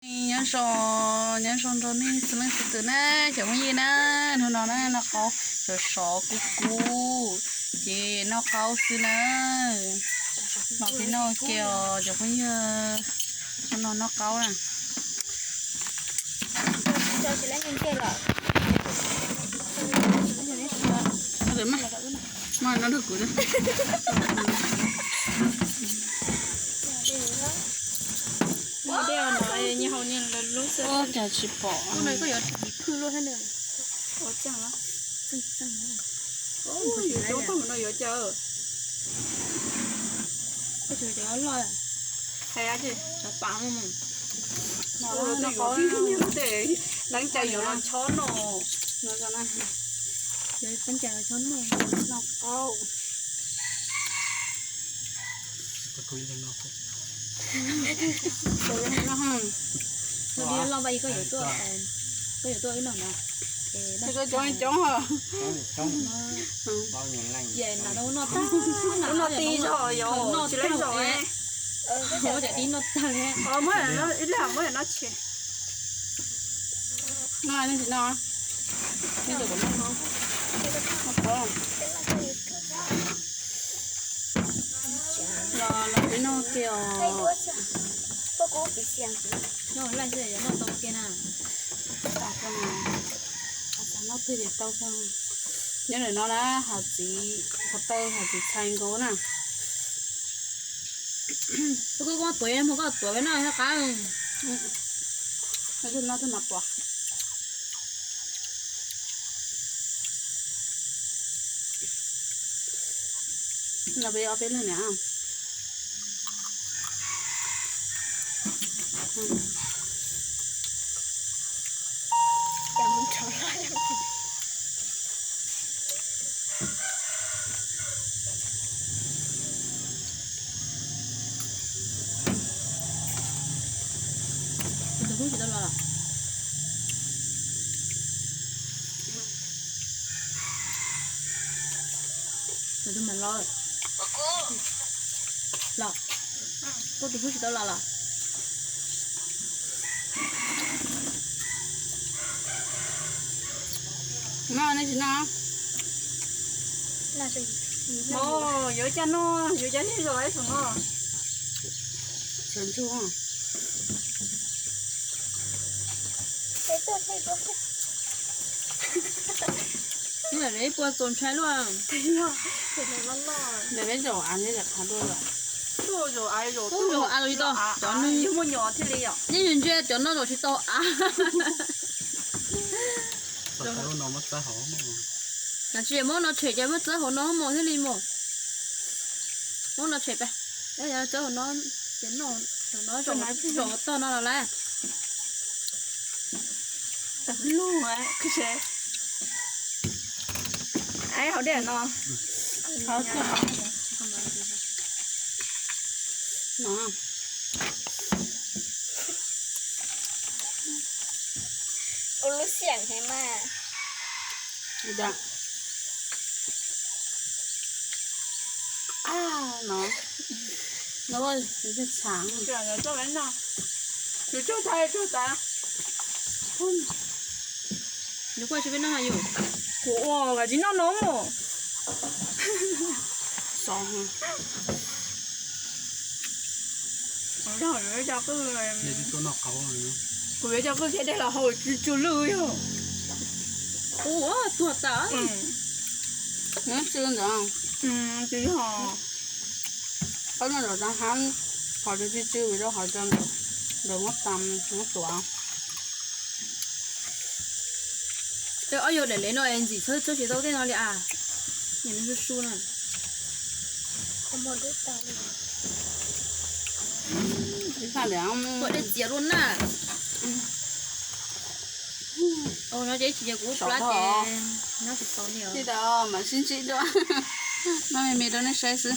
Nyob zoo, nyob zoo nrog nej txhua leej txhua tus na, cov phooj ywg na, hnub no na noj qaub sov sov kub kub, ces noj qaub xwb na. Los peb noj ke os cov phooj ywg, hnub no noj qaub na. Maj no nrog kuv. Cas tsis pom. Yuav coj no yuav cas? Hais cov pam no, leej twg yuav los chob no. Leej twg los chob no. Koj yuav tuaj, koj yuav tuaj wb noj na. Koj coob coob os. Ub, no tib zog yom, tsis leej zog. Muab ib leeg muab no tshem. No, nej tsis no. Los, los peb noj ke os. Noj tau ke na. Noj twg ces tau. Nyob ntawm no na, hais txiv qhov taw, hais txiv txhais nkaus na. Koj tuav, koj tuav peb noj thiab qab. No twg mas tuav. No peb ob peb leeg niam. Tus kub tsis tau los. Tus twg mas los? Los, koj tus kub tsis tau los los? No nej tsis noj? Yuav cas noj, yuav cas nej zos ib saum no. Sawv ntsug. Ib puas txaus ntshai luaj. Ntawm peb zaum av neb zaum qhav dua lawm. Zaum av los tsis tau cov neeg, nej ntsia cov no zaum tsis tau av. Tsis muab no tshem ces muab txawb hauv no mus thiaj li mus. Muab no tshem peb, txawb hauv no, ces no, no zaum tog no los lawm. Hauv dej no. Ua lub xiam heev mas. No, no, tshaav. Nws kuj tsis peb noj yus. Kuv ua kav tsij noj no mus. Xov. Kuv yuav coj koj kiag dej los hau tsw tsw lwj yog. Ua tuag tas. Tsis yog, qhov no zaum tas hab, qhov tsw tsw vim rau qhov ntawd muab tas muab tuav. Ob yog daim lev no es ntxim txhawb txhawb tsis tau tej no li as. Nim su su na. Ua dej txias luaj na. No ces ib chim ces kuv plab ces nyob tsis tau li os. Mam sib ntsib dua. Noj me me rau nej saib xwb.